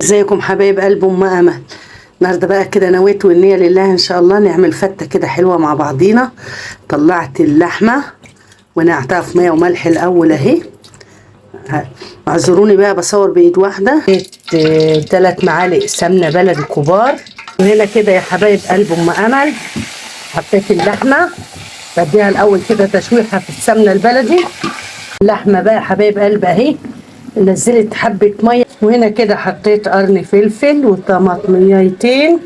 ازيكم حبايب قلب ام امل. النهارده بقى كده نويت والنية لله ان شاء الله نعمل فته كده حلوة مع بعضينا. طلعت اللحمة ونقعتها في مية وملح الاول اهي. اعذروني بقى بصور بايد واحدة. 3 معالق سمنه بلدي كبار. وهنا كده يا حبايب قلب ام امل حطيت اللحمة، بديها الاول كده تشويحه في السمنة البلدي. اللحمة بقى يا حبايب قلب اهي نزلت حبه مية. وهنا كده حطيت قرن فلفل وطماطميتين،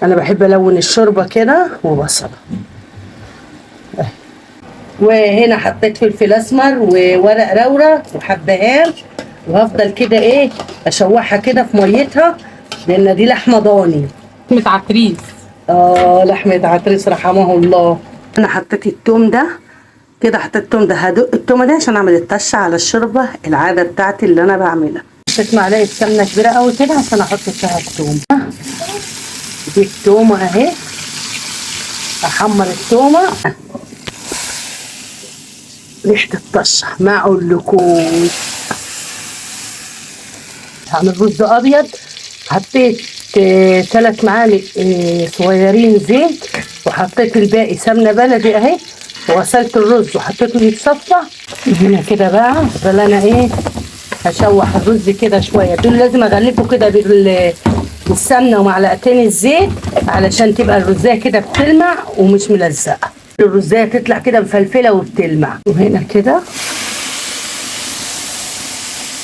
انا بحب الون الشوربة كده، وبصله. وهنا حطيت فلفل اسمر وورق روره وحبهان، وهفضل كده ايه اشوحها كده في ميتها لان دي لحمه ضاني. لحمة عتريس. لحمه عتريس رحمه الله. انا حطيت التوم ده كده، حطيت التوم ده، هدق التومه دي عشان اعمل الطشه على الشوربة العادة بتاعتي اللي انا بعملها. حطيت معلقه سمنه كبيرة قوي كده عشان احط فيها التوم. دي التومه اهي، احمر التومه. ريحه الطشه ما اقولكوش. هعمل رز ابيض. حطيت 3 معالق صغيرين زيت، وحطيت الباقي سمنه بلدي اهي، وغسلت الرز وحطيته يتصفى. هنا كده بقى افضل انا ايه هشوح الرز كده شوية. دول لازم اغلفه كده بالسمنه ومعلقتين الزيت علشان تبقى الرزايه كده بتلمع ومش ملزقه. الرزايه تطلع كده مفلفله وبتلمع. وهنا كده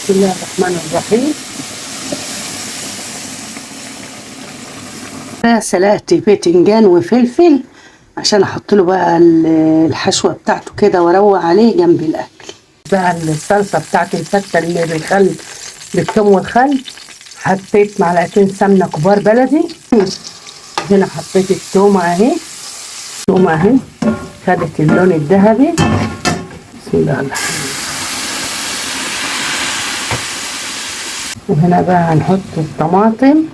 بسم الله الرحمن الرحيم. سلقت باذنجان وفلفل عشان احط له بقى الحشوه بتاعته كده واروق عليه جنب الاكل. بقى الصلصه بتاعت الفته اللي بالخل بالثوم والخل، حطيت معلقتين سمنه كبار بلدي. هنا حطيت الثومه اهي، الثومه اهي خدت اللون الذهبي. بسم الله الرحمن الرحيم. وهنا بقى هنحط الطماطم.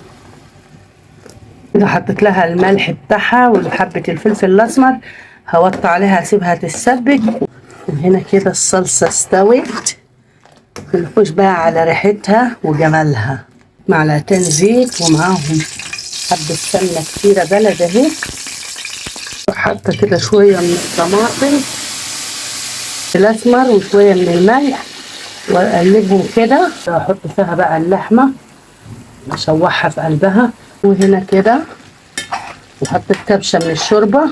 كده حطيت لها الملح بتاعها وحبة الفلفل الاسمر، هوطي عليها اسيبها تتسبك. وهنا كده الصلصة استوت، نخش بقى على ريحتها وجمالها. معلقتين زيت ومعاهم حبة سمنة كتيرة بلد اهي. وحاطة كده شوية من الطماطم الاسمر وشوية من الملح واقلبهم كده. احط فيها بقى اللحمة اشوحها في قلبها. وهنا كده وحطيت كبشة من الشوربة.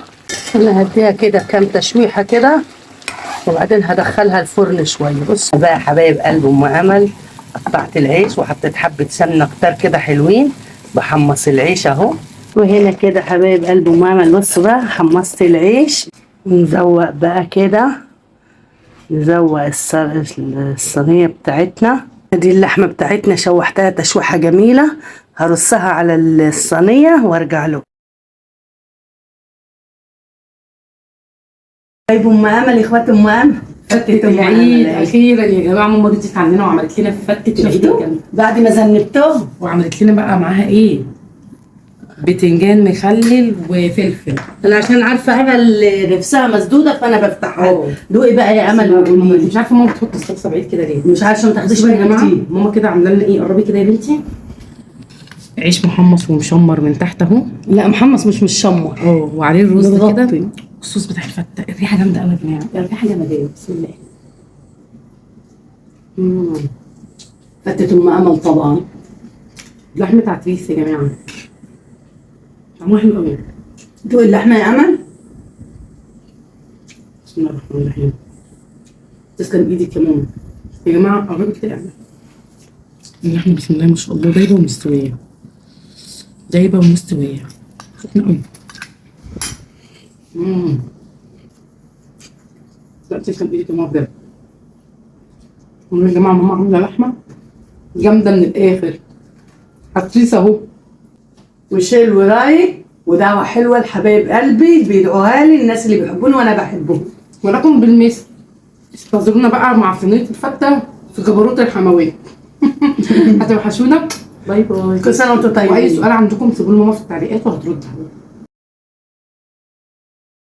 انا هديها كده كام تشويحه كده وبعدين هدخلها الفرن شوية. بصوا بقى يا حبايب قلب ام امل، قطعت العيش وحطيت حبه سمنه كتار كده حلوين، بحمص العيش اهو. وهنا كده حبايب قلب ام امل، بصوا بقى حمصت العيش. نزوق بقى كده، نزوق الصينية بتاعتنا. دي اللحمة بتاعتنا شوحتها تشويحه جميلة، هرصها على الصينية وارجع له. طيب ام امل، اخوات ام امل، فتة العيد اخيرا يا جماعة. ماما رضيت عندنا وعملت لنا فتة العيد الجامدة بعد ما ذنبتهم، وعملت لنا بقى معاها ايه؟ بتنجان مخلل وفلفل. انا عشان عارفه امل نفسها مسدودة فانا بفتحها. دوقي بقى يا امل وقولي لي. مش عارفه ماما بتحط الصلصه بعيد كده ليه؟ مش عارفه ما تاخديش بالك يا جماعة. ماما كده عامله لنا ايه؟ قربي كده يا بنتي. عيش محمص ومشمر من تحت اهو. لا محمص مش مشمر. وعليه الرز كده، الصوص بتاع الفته. الريحة جامدة قوي يا جماعة، الريحة جامدة. بسم الله. فتة ام امل طبعا. لحمه عتريس يا جماعة، طعمها حلو قوي. دوق اللحمة يا امل. بسم الله الرحمن الرحيم. تسلم ايدك يا ماما. يا جماعة قربي كده يا امل. اللحمة بسم الله ما شاء الله دايبه ومستويه، دايبه ومستويه، سخنة قوي. لا تسلم ايدك يا ماما بجد. يا جماعة ماما عامله لحمه جامدة من الاخر، عتريس اهو. و share و like ودعوة حلوة لحبايب قلبي بيدعوها لي، الناس اللي بيحبوني وانا بحبهم. ولكم بالمثل. استنظرونا بقى مع صينية الفته في جبروت الحمويه. هتوحشونا. bye bye. كل سنة وانتم طيبين. واي سؤال عندكم سيبوا لنا في التعليقات وهترد عليكم.